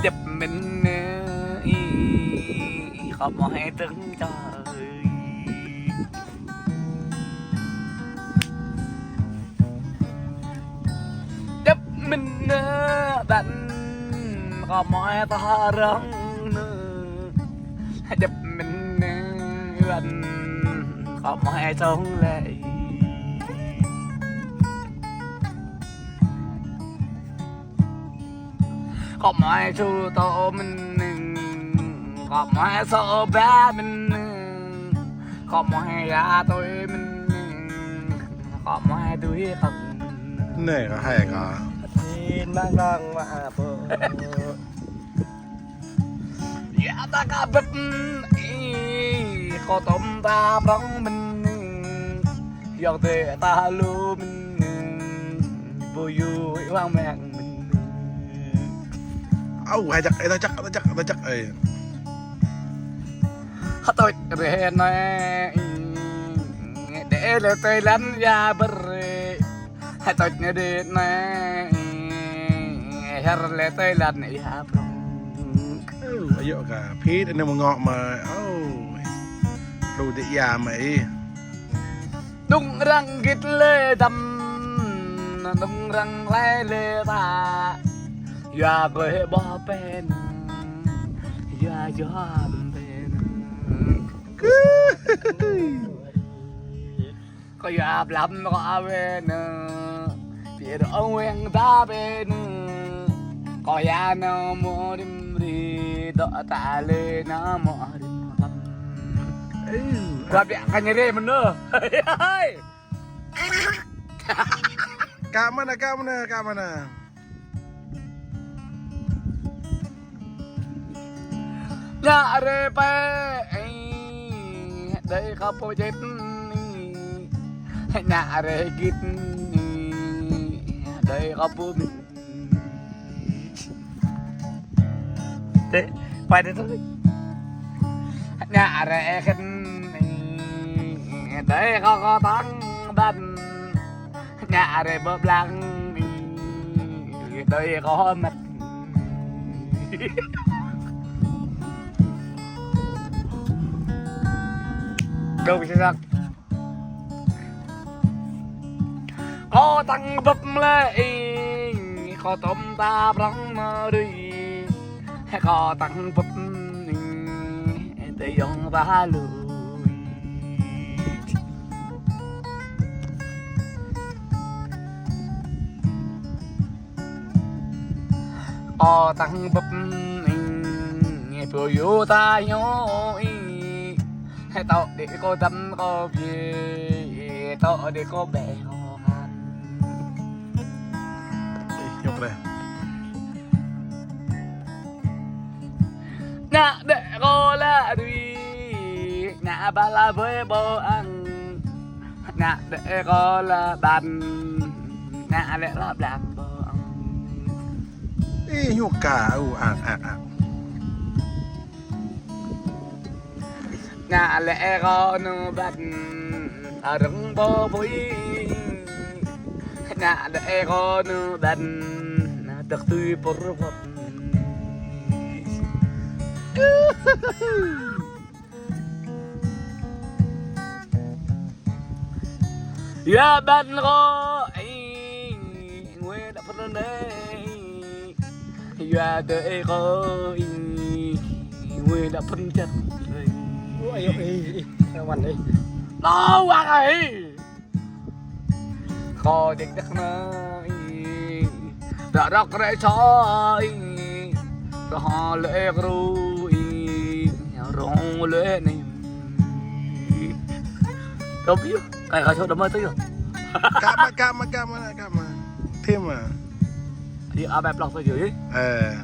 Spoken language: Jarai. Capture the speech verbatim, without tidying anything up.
Djŏp mơ̆n ih, kâo mơ̆ hĕ tơ̆ng čơi. Djŏp mơ̆n ƀăn, kâo mơ̆ hĕ tơrŏng nơ. Djŏp mơ̆n ƀăn, kâo mơ̆ hĕ čong lĕ. Kâo mơ̆ hĕ ču tŏ mơ̆n, kâo mơ̆ hĕ ču ba mơ̆n, kâo mơ̆ hĕ ya tui mơ̆n, kâo mơ̆ hĕ tui kâo. Nê, kâo hĕ kâo. Tin mang rong mă pô. Ya ta ka bơ̆t ih, kâo tŏm ta prŏng mơ̆n. Yŏk tê ta lu mơ̆n. Bơ yu wang mơ̆n. Au, hĕ čăk, ê, ta čăk, ta čăk, ta čăk, ê. Hơtŭč rĕ nai. Đe lĕ tơi lăn ya bơrê. Hơtŭč rĕ nai. Hơr lĕ tơi lăn ya prŏng. Ơ, ayŏ ka, phit anai mơ̆ ngŏ mă. Ơ, lu dê ya mă ih. Đŭng răng git lĕ dăm, đŭng răng lĕ lĕ ta. Yua kơ hĕ ƀôh pĕn, yua yua pĕn. Kơ yua blam kơ awe nơ, pir ong weng ta pĕn. Kơ ya nơ mơ̆ rĭm rĭ, dŏ ta lĕ nơ mơ̆ rĭm ƀăm. Ơ, kơ biă kơ ñe rê mơ̆n nơ. Hai. Kơ mơnă, kơ mơnă, kơ mơnă. Ñă rê pĕ, đơi kơ pô čet, ñă rê git, đơi kơ pô mĭn. Tê, quay đi thôi. Ñă rê khăn, đơi kơ kơ tăng đăn. Ñă rê bơ blang, đơi kơ măt. Đâu sẽ sặc. Kâo tăng bưp lĕ ih, kâo tŏm ta prŏng mă rĭ. Kâo tăng bưp ih, tê yŏng ta lui. Kâo tăng bưp ih, pô yua ta yua ih. Hĕ tŏ đê kâo dăm kâo biê, tŏ đê kâo bĕ kâo hăn. Ih, yŏk rê. Ñă đê kâo lă đuĭ, ñă ba la bơi bơ ang. Ñă đê kâo lă ƀăn, ñă lĕ lă blang bơ ang. Ih, yŏk ka, u, ang, ang, ang. Ñă lĕ kâo nơ ƀăn, arăng bơ bui. Ñă lĕ kâo nơ ƀăn, dăk tui pơr wăp. Yua ƀăn kâo ih, ngui đă pơnai. Yua đơi kâo ih, ngui đă pơnčăt. Ơ, ayŏ, ih, ih, kawan, ih. Tơ wang ih. Kâo dêk dêk nơ ih, ră rŏk rĕ čô ih, rŏ lĕ kru ih, rŏ lĕ nih. Kâo biă, kai kâo čô đơmơi tơ yơh. Kă mă, kă mă, kă mă, kă mă. Thêm à. Ih, a bai plŏk tơ yơh, ih. Ơ.